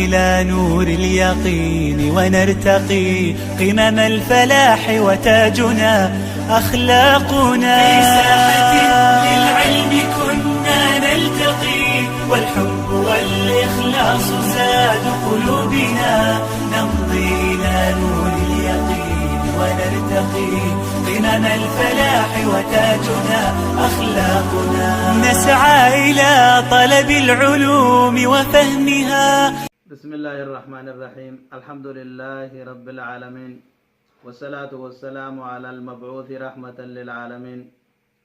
إلى نور اليقين ونرتقي قمم الفلاح وتاجنا أخلاقنا. في ساحة للعلم كنا نلتقي، والحب والإخلاص زاد قلوبنا. نمضي إلى نور اليقين ونرتقي قمم الفلاح وتاجنا أخلاقنا. نسعى إلى طلب العلوم وفهمها. بسم الله الرحمن الرحيم، الحمد لله رب العالمين، والصلاة والسلام على المبعوث رحمة للعالمين،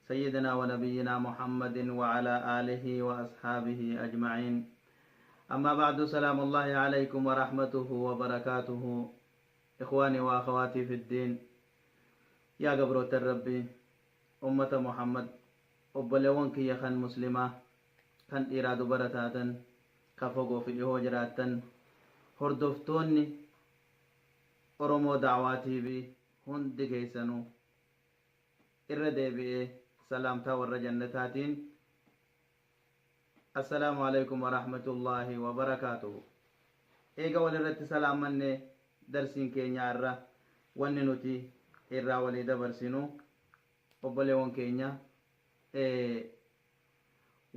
سيدنا ونبينا محمد وعلى آله وأصحابه أجمعين. أما بعد، سلام الله عليكم ورحمته وبركاته. إخواني وأخواتي في الدين، يا gabroota Rabbi، أمة محمد، obboleewwan kiyya kan Muslimaa kan dhiiraa dubara taatan, ka fagoo fi dhihoo jiraattan, hordoftoonni Oromoo Dacwaa TV hundi keessanuu, irra deebi'ee salaamtaa warra jannataatiin assalaamu alaikum warahmatullaahi wabarakaatuhu. Eega walirratti salaamanne, darsiin keenya irra wanni nuti irraa walii dabarsinu, obboleewwan keenya,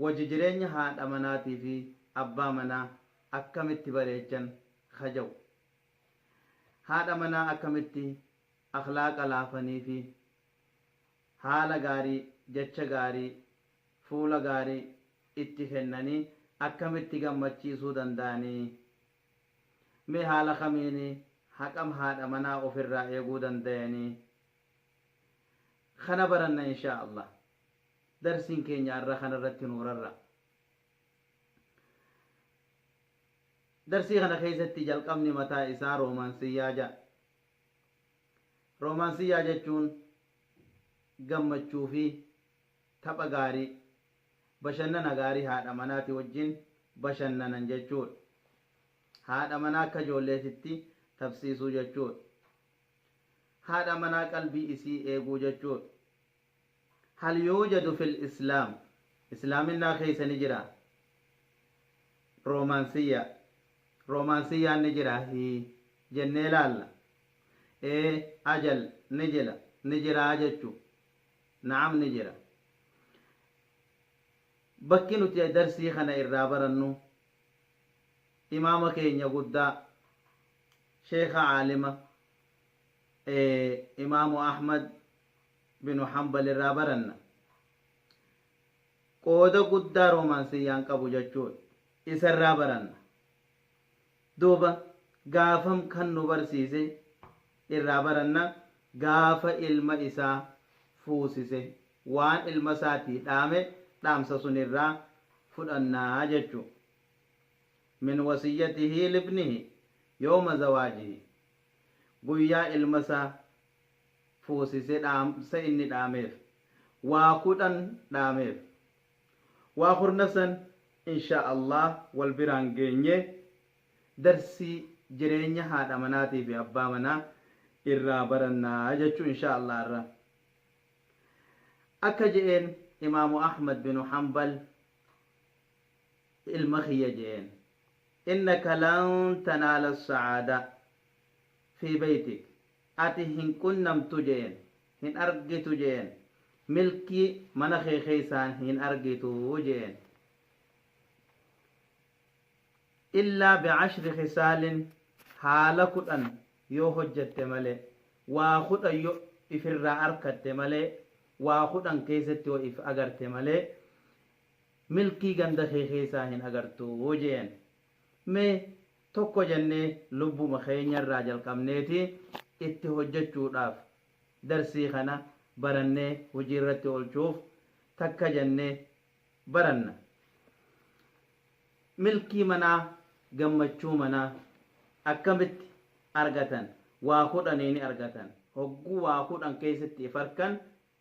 wajji jireenya haadha manaatii fi abbaa manaa akkamitti bareechan kaja'u, haadha manaa akkamitti akhlaaqa laafanii fi haala gaarii, jecha gaarii, fuula gaarii itti kennanii akkamitti gammachiisuu danda'anii, mee haala kamiini haqam haadha manaa ofirraa eeguu danda'anii, kana baranna inshaa Allah. Darsiin keenya irra kana irratti nuurarra. Darsii kana keessatti jalqabni mataa isaa roomansiyyaa jedha. Roomansiyyaa jechuun gammachuu fi tapha gaarii, bashannana gaarii haadha manaati wajjin bashannanan jechuudha. Haadha manaa akka ijoolleetitti tapsiisuu jechuudha. Haadha manaa qalbii isii eeguu jechuudha. هل يوجد في الإسلام، islaaminaa keessa ni jira roomansiyya? Roomansiyyaan ni jira jennee laalla. Ee, ajal, ni jira, ni jira jechu. Na'am, ni jira. Bakki nuti darsii kana irraa barannu imaama keenya guddaa, sheeka caalima, Imaamu Ahmad binu Hambal irraa baranna. Qooda guddaa roomaansiyyaan qabu jechuudha isarraa baranna. Duuba gaafam kan nu barsiise irraa baranna? Gaafa ilma isaa fuusise waan ilma isaatii dhaame, dhaamsa sun irraa fudhannaa jechuu. من وصيته لابنه يوم زواجه، guyyaa ilma isaa fuusise dhaamsa inni dhaameef waa 10 dhaameef. Waa kurna san insha Allah wal biraan geenye darsii jireenya haadha manaatii fi abbaa manaa irraa barannaa jechuu insha Allah. Irra akka je'een Imaamu Ahmad binu Hanbal ilma kiyya je'een: إنك لن تنال السعادة في بيتك، ati hin qunnamtu je'een, hin argitu je'een, milkii mana kee keeysaan hin argitu je'een, إلا بعشر خصال، haala 10 yoo hojjatte malee, waa 10 yoo ifirraa arkatte malee, waa 10 keessatti yoo if agarte malee, milkii ganda kee keessaa hin agartu je'een. Mee tokko jennee lubbuma keenyarraa jalqabneeti itti hojjechuudhaaf, darsii kana barannee hojii irratti oolchuuf takka jennee baranna. Milkii manaa, gammachuu manaa akkamitti argatan? Waa 10nii ni argatan. Hogguu waa 10 keessatti if arkan,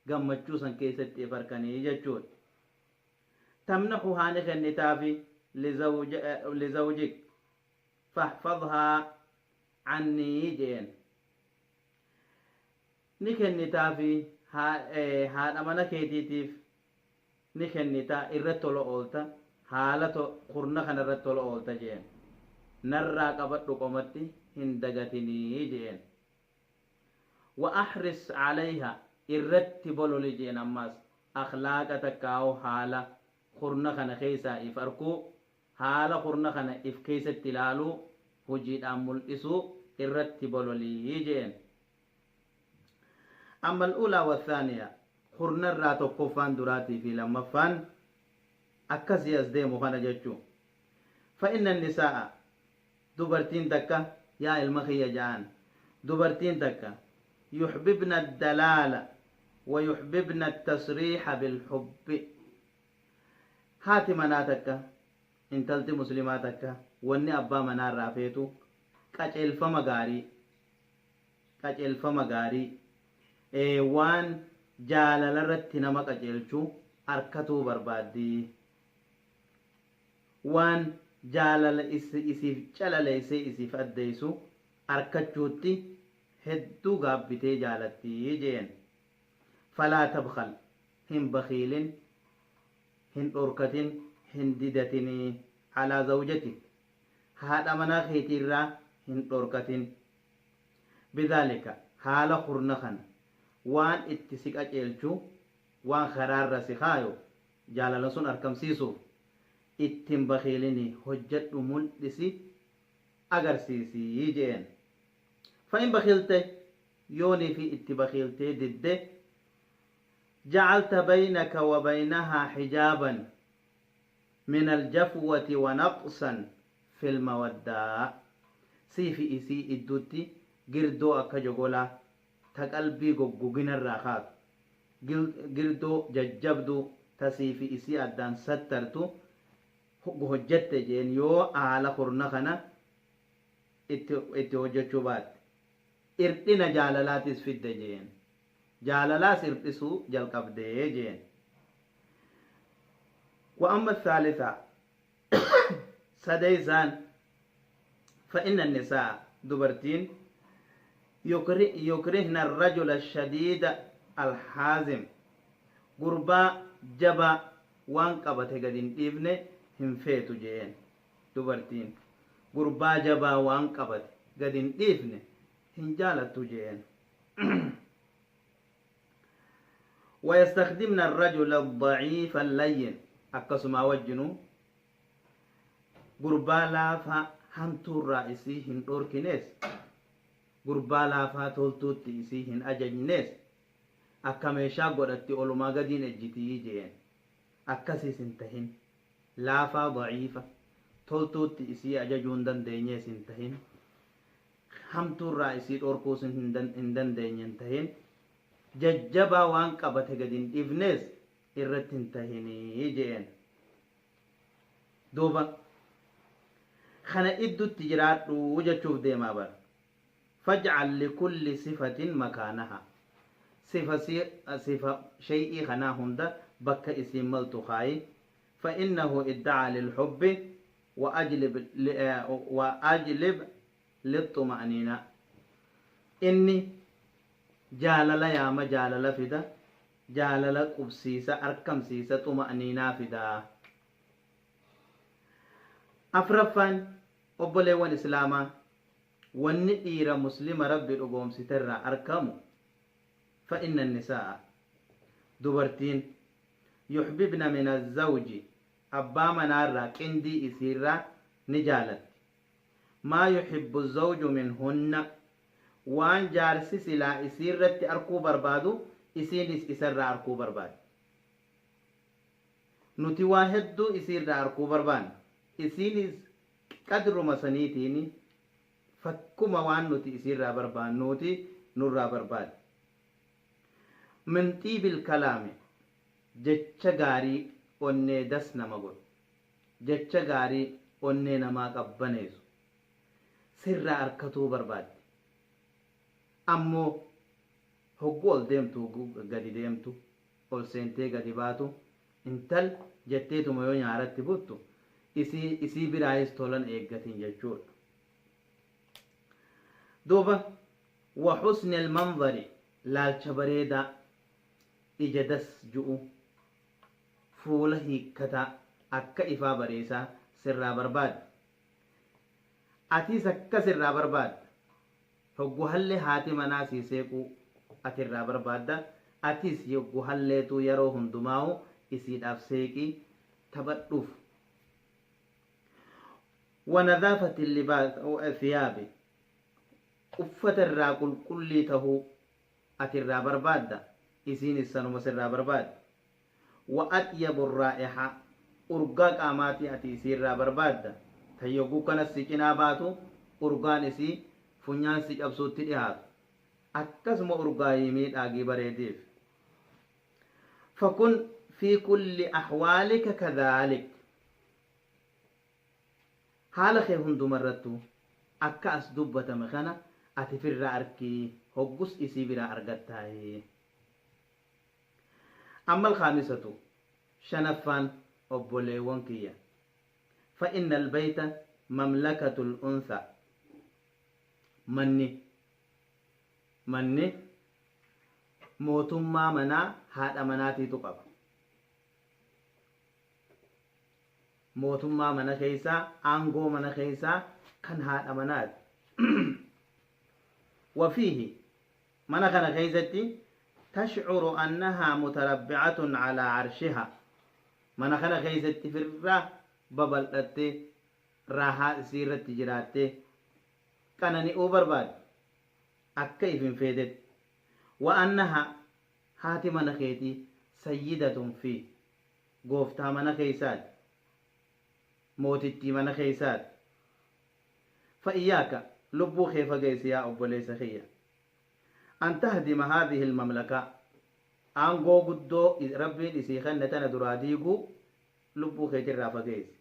gammachuu san keessatti if arkanii jechuudha. تمنحها ni kennitaafi لزوجك فاحفظها عني jeen. Ni kennitaafi, haadha mana keetiitiif ni kennita, irratti tola oolta, haala kurna kana irratti tola oolta jeen. Narraa qabadhu qomatti hin dagatinii jeen. Wa ahris calayha, irratti bololi jeen. Ammaas akhlaaqa takkaa'u haala kurna kana keessaa if arkuu, haala kurna kana if keessatti ilaaluu, hojiidhaan mul'isuu irratti bololii jeen. Amma al'uulaa wathaaniya, kurnarraa tokkoffaan duraatii fi lammaffaan akkasii as deemu kana jechuu. Fa inna nisaa'a, dubartiin takka, yaa ilma kiyya ja'an, dubartiin takka yuxbibna addalaala wa yuxbibna attasriixa bilhubbi. Haati manaa takka, intalti muslimaa takka, wanni abbaa manaarraa feetu qaceelfama gaarii, qaceelfama gaarii, waan jaalalarratti nama qaceelchuu arkatuu barbaaddi. Waan jaalala isiif calaleessee isiif addeessu arkachuutti hedduu gaabbitee jaalatti jeen. Falaa tabkal, hin bakiilin, hin dhorkatin, hin didatinii calaa zawjatik, haadha manaa keetiirraa hin dhorkatin. Bidaalika, haala kurna kana waan itti si qaceelchu, waan karaarra si kaayu, jaalala sun arkamsiisuuf ittin bakiilinii hojjadhu, mul'isi, agarsiisii jeen. Fa in bakiilte, yoonii fi itti bakiiltee didde, jacalta baynaka wa baynahaa xijaaban min aljafwati wa naqsan fi lmawaddaa. Sii fi isii idduutti girdoo akka jogolaa ta qalbii goggoginarraa kaatu, girdoo jajjabduu ta sii fi isii addaan sattartu hojjette jeen. Yoo haala kurna kana itti hojjechuu baatte, irdhina jaalalaatis fidde jeen, jaalalaas irdhisuu jalqabdee jeen. وأما الثالثة، سديسان، فإن النساء، dubartiin، يكرهن الرجل الشديد الحازم. Gurbaa jabaa waan qabate gad hin dhiifne hin feetu jeen. Dubartiin gurbaa jabaa waan qabate gad hin dhiifne hin jaalattu jeen. ويستخدمن الرجل الضعيف اللين. Akkasuma wajjinu gurbaa laafaa hamtuurraa isii hin dhorkines, gurbaa laafaa toltuutti isii hin ajajnes, akka meeshaa godhatti olumaa gadiin ejjitii jeen. Akkasiis hin tahin. Laafaa daciifa toltuutti isii ajajuu hin dandeenyees hin tahin, hamtuurraa isii dhorkuus hin dandeenye hin tahin, jajjabaa waan qabate gad hin dhiifnes irratti hin tahinii jeen. Duuba kana iddutti jiraadhu jechuuf deemaa bara. فاجعل لكل صفة مكانها. Sifa sifa shay'ii kanaa hunda bakka isiin maltu kaayi. فإنه ادعى للحب وأجلب للطمأنينة. Inni jaalala yaama, jaalala fida, jaalala qubsiisa, arkamsiisa, xuma'niinaa fida. Afraffaan, obboleewwan islaamaa, wanni dhiira muslima Rabbi dhugoomsiterraa arkamu, فإن النساء، dubartiin، يحببن من الزوج، abbaa manaarraa, qindii isiirraa ni jaalatti, ما يحب الزوج منهن، waan jaarsi silaa isiirratti arkuu barbaadu isiinis isarraa arkuu barbaadi. Nuti waa hedduu isiirraa arkuu barbaanna, isiinis qadruma saniitiin fakkuma waan nuti isiirraa barbaannuuti nurraa barbaadi. من طيب الكلام، jecha gaarii onnee das nama godhu, jecha gaarii onnee namaa qabbaneessu sirraa arkatuu barbaaddi. Ammoo hogguu ol deemtu, hogguu gadi deemtu, ol seentee gadi baatu, intal jetteetuma yoo nyaaratti buttu, isii biraayis tolan eeggatin jechuudha. Duuba وحسن المنظر، laalcha bareedaa, ija das ju'u, fuula hiikkataa akka ifaa bareesaa sirraa barbaade. Atiis akkas irraa barbaadda. Hoggu hallee haati manaa sii seequu ati irraa barbaadda. Atiis yoggu halleetuu yeroo hundumaa'u isiidhaaf seeqii taphadhuuf. Wanadaafati thiyaabi, uffata irraa qulqullii tahuu ati irraa barbaadda, isiinis sanuma sirraa barbaaddi. Wa axyabu raa'iha, urgaa qaamaatii ati isii irraa barbaadda, tan yogguu kanas si cinaa baatu urgaan isii funyaan si cabsuutti dhihaatu, akkasuma urgaayii miidhaagii bareediif. Fakun fi kulli ahwaalika kadhaalik, haala kee hundumarrattu akka as dubbatame kana ati firraa arkii, hoggus isii biraa argattaayi. Amma alkhaamisatu, shanaffaan obboleewwan kiyya, fa inna albayta mamlakatul unsa, manni mootummaa manaa haadha manaatiitu qaba. Mootummaa mana keessaa, aangoo mana keessaa kan haadha manaati. Wafiihi, mana kana keessatti, tashcuru annahaa mutarabbi'atun calaa carshiha, mana kana keessatti firraa babal'attee raahaa isii irratti jiraattee qanani'uu barbaaddi akka if hin feetetti. Wa annaha, haati mana keetii, sayyidatun fi, gooftaa mana keessaati, mootittii mana keessaati. Fa iyyaaka, lubbuu kee fageessi yaa obboleessa kiyya, an tahdima haadhihi almamlakaa, aangoo guddoo Rabbiin isii kenne tana duraa diiguu lubbuu keetirraa fageessi,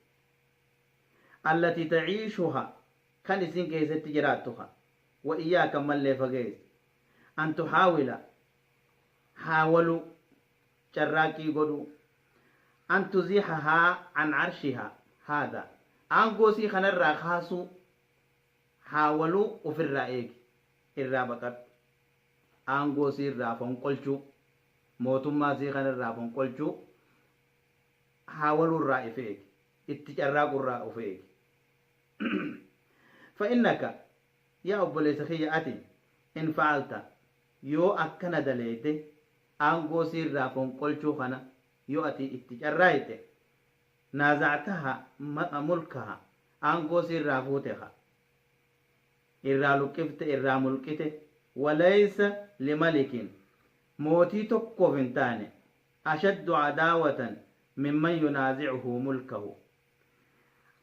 allatii taciishuha, kan isin keessatti jiraattuha. Wa iyyaaka, ammallee fageessi, an tuhaawila, haawaluu, carraaqqii godhuu, an tuziihahaa an carshihaa haadha, aangoo sii kanarraa kaasuu haawaluu ufirraa eegi, irraa baqadhu. Aangoo sii irraa fonqolchuu, mootummaa sii kanarraa fonqolchuu haawaluu irraa if eegi, itti carraaquu irraa of eegi. Fa innaka, yaa obboleessa kiyya, ati in facalta, yoo akkana daleeyte, aangoo sii irraa fonqolchuu kana yoo ati itti carraayte, naazactaha mulkaha, aangoo sii irraa fuuteha, irraa luqqifte, irraa mulqite. Walaysa limalikin, mootii tokkoof hin taane, ashaddu cadaawatan mimman yunaazicuhu mulkahu,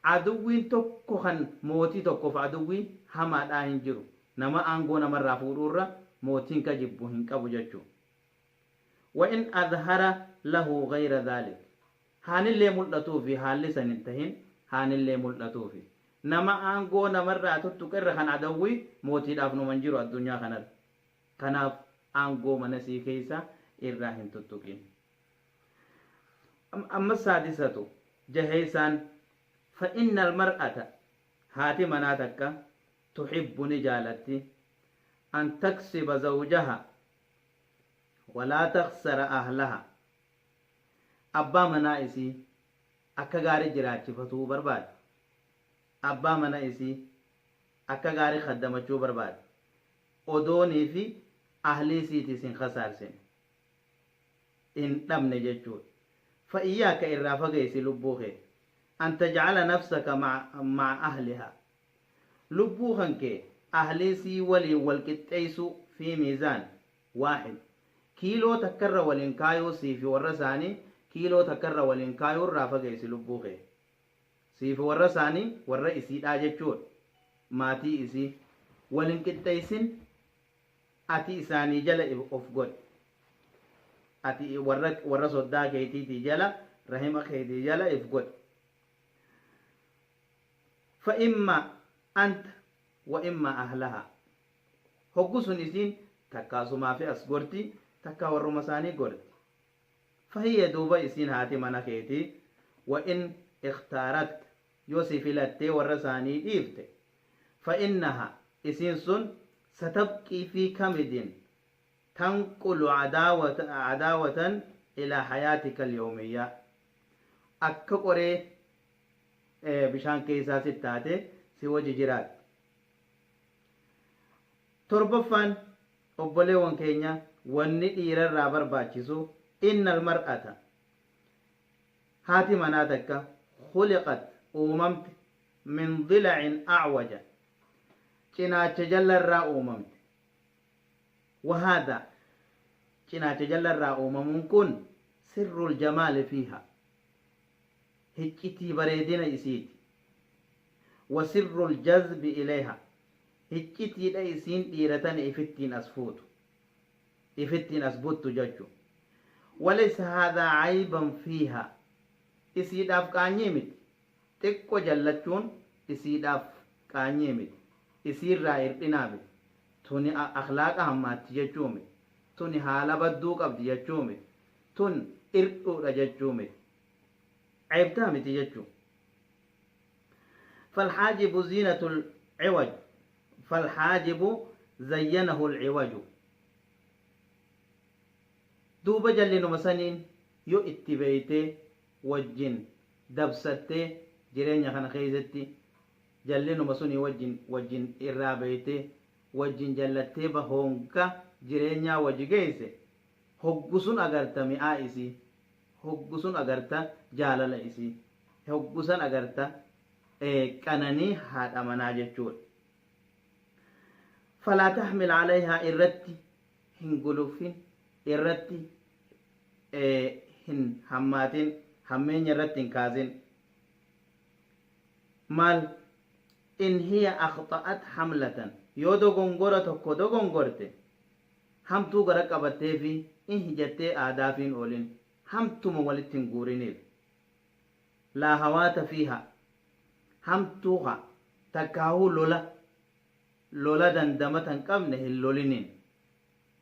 aduwwiin tokko kan mootii tokkoof aduwwii hamaadhaa hin jiru nama aangoo namarraa fuudhuurra mootiin ka jibbu hin qabu jechuu. Wa in adhara lahu gayra dhaalik, haanillee mul'atuufi haalli san hin tahin, haanillee mul'atuufi, nama aangoo namarraa tuttuqerra kan adawwii mootiidhaaf numan jiru addunyaa kanarra. Kanaaf aangoo mana sii keessa irraa hin tuttuqin. Amma saadisatu, jaheeysaan, fa inna almar'ata, haati manaa takka, tuxibbu, ni jaalatti, an taksiba zawjaha walaa taksara ahlaha, abbaa manaa isii akka gaarii jiraachifatuu barbaade, abbaa mana isii akka gaarii kaddamachuu barbaade, odoonii fi ahlii isiitiis hin kasaarsine, hin dhabne jechuudha. Fa iyyaaka, irraa fageessi lubbuu kee, an tajcala nafsaka maca ahlihaa, lubbuu kan kee ahlii sii waliin wal qixxeessuu, fi miizaan waaxid, kiiloo takkarra waliin kaayuu, sii fi warra isaanii kiiloo takkarra waliin kaayuu irraa fageessi lubbuu kee. Sii fi warra isaanii, warra isiidhaa jechuudha, maatii isii walin qixxeessin. Ati isaanii jala of godhi, ati warra soddaa keetiitii jala, rahima keetii jala if godhi. Fa imma anta wa imma ahlaha, hoggu sun isiin takkaasumaa fi as gorti, takkaa warruma isaanii gorti. Fahiyya, duuba isiin haati mana keetii, wa in ikhtaarat, yoo si filattee warra isaanii dhiifte, fa innaha, isiin sun, satabqii fi kamidin tanqulu cadaawatan ilaa hayaatika alyawmiyyaa, akka qoree bishaan keessaa sit taate si wajji jiraatti. Torbaffaan, obboleewwan keenya, wanni dhiirarraa barbaachisu, innal mar'ata, haati manaa takka, khuliqat, uumamte, min dilacin acwaja, cinaacha jallarraa uumamte. Wahaada cinaacha jallarraa uumamuun kun sirrul jamaali fiiha, hiccitii bareedina isiiti, wa sirrul jazbi ilayha, hiccitiidha isiin dhiira tana ifittiin as fuutu, ifittiin as buttu jechu. Walaysa haadhaa cayban fiiha, isiidhaaf qaanyii miti. Xiqqo jallachuun isiidhaaf qaanyii miti, isiirraa hirdhinaa miti, tuni akhlaaqa hammaatti jechuu miti, tuni haala badduu qabdi jechuu miti, tun irdhuudha jechuu miti, ceebtaa miti jechuu. فالحاجب زينة العوج، فالحاجب زينه العوج. Duuba jallinuma saniin yoo itti beeytee wajjin dabsattee, jireenya kana keessatti jallinuma sunii wajjin irraa beeytee wajjin jallattee bahoonka jireenyaa wajji geeyse, hoggu sun agarta mi'aa isii, hoggu sun agarta jaalala isii, hoggu san agarta qananii haadha manaa jechuudha. Falaa taxmil calayhaa, irratti hin gulufin, irratti hin hammaatin, hammeenya irratti hin kaasin. Maal in hiya akhta'at hamlatan, yoo dogongora tokko dogongorte, hamtuu gara qabatteefi in hijattee aadaafiin oolin, hamtuma walitti hin guuriniif. Laa hawaata fiiha, hamtuuha takkaahuu lola lola dandamata hin qabne hin loliniin,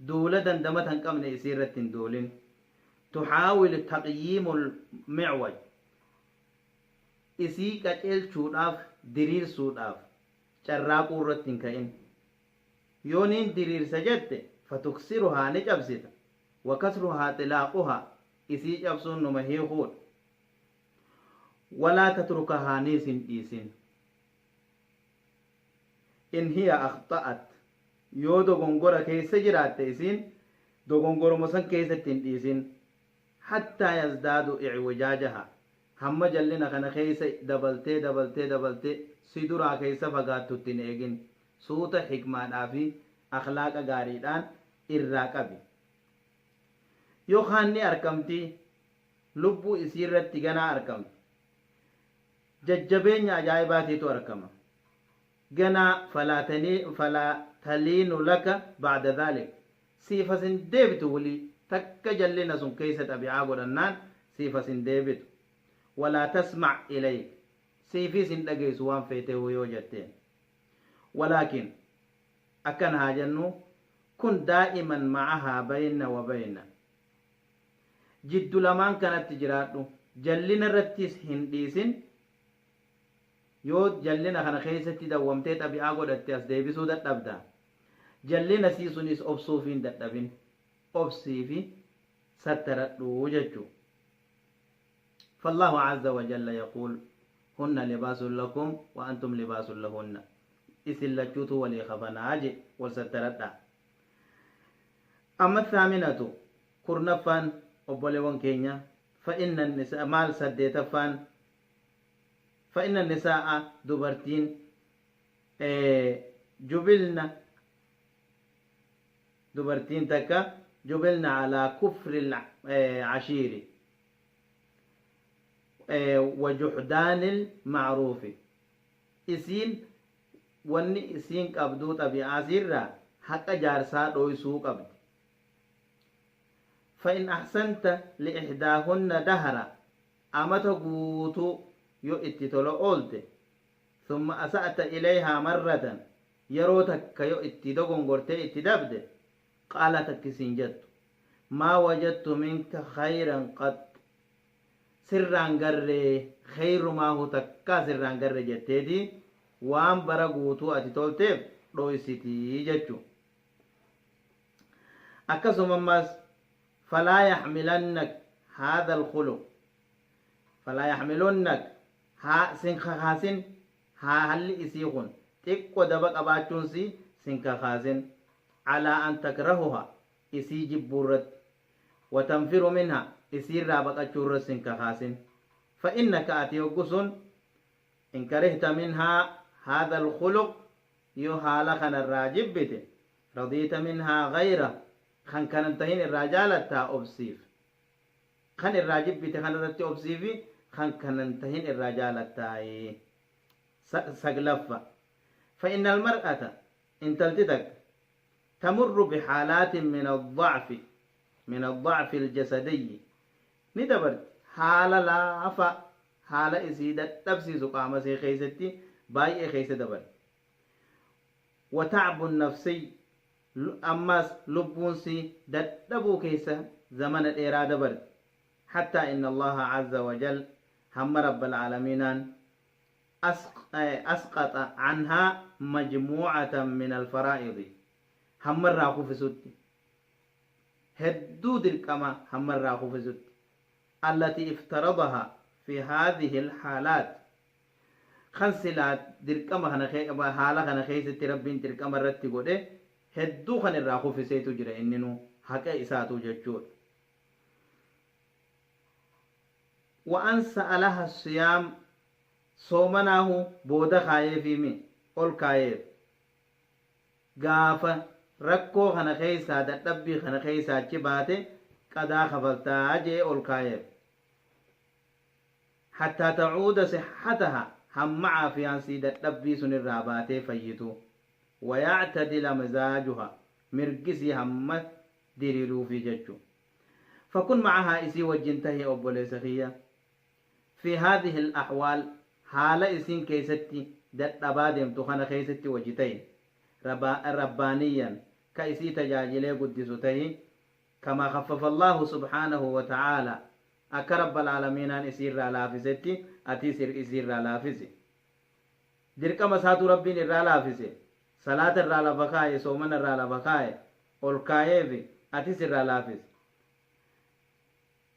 duula dandamata hin qabne isii irratti hin duulin. Tuxaawil taqyiimu lmicwaj, isii qaceelchuudhaaf, diriirsuudhaaf carraaquu irratti hin ka'in. Yoo niin diriirsa jette, fatuksiruhaa, ni cabsita. Wakasruhaa xilaaquhaa, isii cabsuun numa hiikuudha. Walaa tatrukahaa, niis hin dhiisin. In hiya akhta'at, yoo dogongora keessa jiraatte, isiin dogongoruma san keessatti hin dhiisin. Hattaa yazdaadu icwijaajaha, hamma jallina kana keessa dabaltee dabaltee dabaltee si duraa keessa fagaattutti hin eegin. Suuta xikmaadhaa fi akhlaaqa gaariidhaan irraa qabi. Yookaan ni arkamti, lubbuu isii irratti ganaa arkamti, jajjabeenya ajaa'ibaatiitu argama ganaa. Falaa taliinu laka bacda dhalik, siif asin deebitu. Wulii takka jallina sun keessa xabi'aa godhannaan siif asin deebitu. Walaa tasmac ilayk, siifis hin dhageessu waan feetehu yoo jetteen. Walaakin akkana haa jennu, kun daa'iman macahaa bayna wa bayna, jiddu lamaan kanatti jiraadhu. Jallina irrattis hin dhiisin. Yoo jallina kana keessatti dawwamtee xabi'aa godhatte, as deebisuu dadhabda. Jallina sii sunis obsuuf hin dadhabin, obsii fi sattaradhu jechuu. فالله عز وجل يقول: هن لباس لكم وأنتم لباس لهن. Isin lachuutu walii kafanaa je, wal sattaradha. أما الثامنة، kurnaffaan, obboleewwan keenya، فإن النساء، maal, saddeetaffaan، فإن النساء، dubartiin، جبلن، dubartiin takka، جبلن على كفر العشير وجحدان المعروف. Isiin wanni isiin qabduu xabi'aa isiirraa haqa jaarsaa dhoysuu qabdi. فإن أحسنت لإحداهن دهرا، amata guutuu yoo itti tola oolte، ثم أسأت إليها مرة، yeroo takka yoo itti dogongortee itti dabde، قالت، akkisiin jettu: ما وجدت منك خيرا قط، sirraan garree kheyrumaahu takkaa sirraan garre jetteeti waan bara guutuu ati tolteef dhoysitii jechu. Akkasuma ammas فلا يحملنك هذا الخلق، فلا يحملنك، haa sin kakaasin, haa halli isii kun xiqqo daba qabaachuun si sin kakaasin. Calaa an takrahuha isii jibbuu irratti, wa tanfiru minha isii irraa baqachuu irratti sin kakaasin. Fa innaka ati yoggu sun in karihta minhaa haadha alkhuluq yoo haala kana irraa jibbite, radiita minhaa ghayrah kan kana hin tahin irraa jaalattaa obsiif. Kan irraa jibbite kana irratti obsiifi kan kana hin tahin irraa jaalattaayi. Saglaffa. Fa inna almar'ata intalti takka tamurru bihaalaatin min adda'fi min adda'fi aljasadiyyi ni dabarti haala laafaa haala isii dadhabsiisu qaama isii keessatti baay'ee keessa dabarti. Wa ta'bu nafsiy ammaas lubbuun sii dadhabuu keessa zamana dheeraa dabarti. Hattaa inna Allaaha azza wa jal hamma Rabbal aalamiinaan asqaxa anhaa majmuu'atan min alfaraa'idi hamma irraa kufisutti hedduu dirqama hamma irraa kufisutti allatii iftaradahaa fi haadhihi alhaalaat kan silaa dirqama kana haala kana keessatti Rabbiin dirqama irratti godhe hedduu kan irraa kufiseetu jira inninuu haqa isaatuu jechuudha. Wa an sa'alaha siyaam soomanaahu booda kaayeefii mi ol kaayeef gaafa rakkoo kana keessaa dadhabbii kana keessaa achi baate qadaa kafaltaa je'ee ol kaayeef. Hattaa ta'uuda sihhataha hamma caafiyaan sii dadhabbii sunirraa baatee fayyitu. Wa ya'tadila mizaajuha mirgi sii hamma diriiruufii jechu. Fakun ma'ahaa isii wajjin tahi obboleessa kiyya fi haadhihi al-ahwaal haala isiin keessatti dadhabaa deemtu kana keessatti wajji tahi rabbaaniyyan ka isii tajaajilee guddisu tahi kamaa khaffafa Allaahu subhaanahu wa ta'aalaa akka Rabbal aalamiinaan isii irraa laafisetti atiis isii irraa laafisi. Dirqama isaatuu Rabbiin irraa laafise salaata irraa lafa kaaye soomana irraa lafa kaaye ol kaayeefi atis irraa laafisi.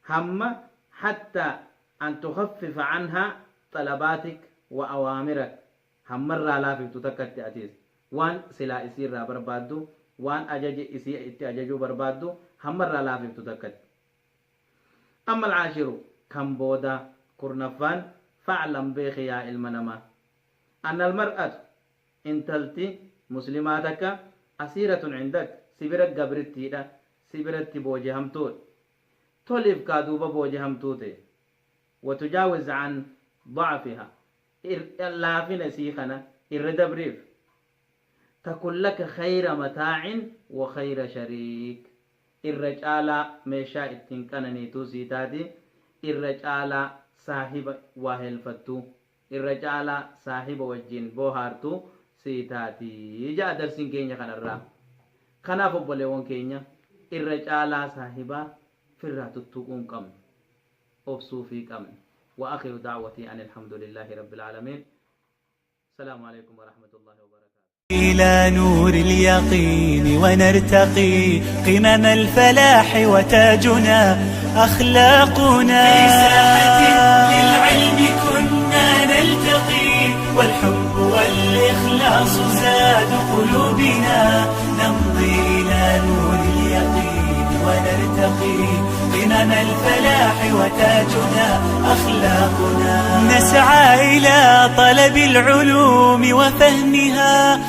Hamma hattaa an tukhaffifa anhaa xalabaatik wa awaamirak hamma irraa laafiftu takkatti atis waan silaa isii irraa barbaaddu waan ajaja isii itti ajajuu barbaaddu hamma irraa laafiftu takkatti. Amma alcaashiru kan boodaa kurnaffaan fa'lam beeki yaa ilma namaa anna almar'atu intalti muslimaa takka asiiratun cindak si bira gabrittiidha si biratti boojihamtuudha toliif kaa duuba boojihamtuu tee watujaawiz an da'fiha laafina isii kana irra dabriif takun laka khayra mataa'in wa khayra shariik irra caalaa meeshaa ittiin qananiituu sii taati irra caalaa saahiba waa helfattuu irra caalaa saahiba wajjiin boohaartu sii taati ja'a darsiin keenya kanarraa. Kanaaf obboleewwan keenya irra caalaa saahibaa firraa tuttuquu hin qabnu. Obsuufii qabna. Wa akhiru da'watii anil hamdulillaahi rabbil aalamiin. Salaamu aleykum wa rahmatullaahi wa barakaatuh. إلى نور اليقين ونرتقي قمم الفلاح وتاجنا أخلاقنا في ساحة للعلم كنا نلتقي والحب والإخلاص زاد قلوبنا نمضي إلى نور اليقين ونرتقي قمم الفلاح وتاجنا أخلاقنا نسعى إلى طلب العلوم وفهمها.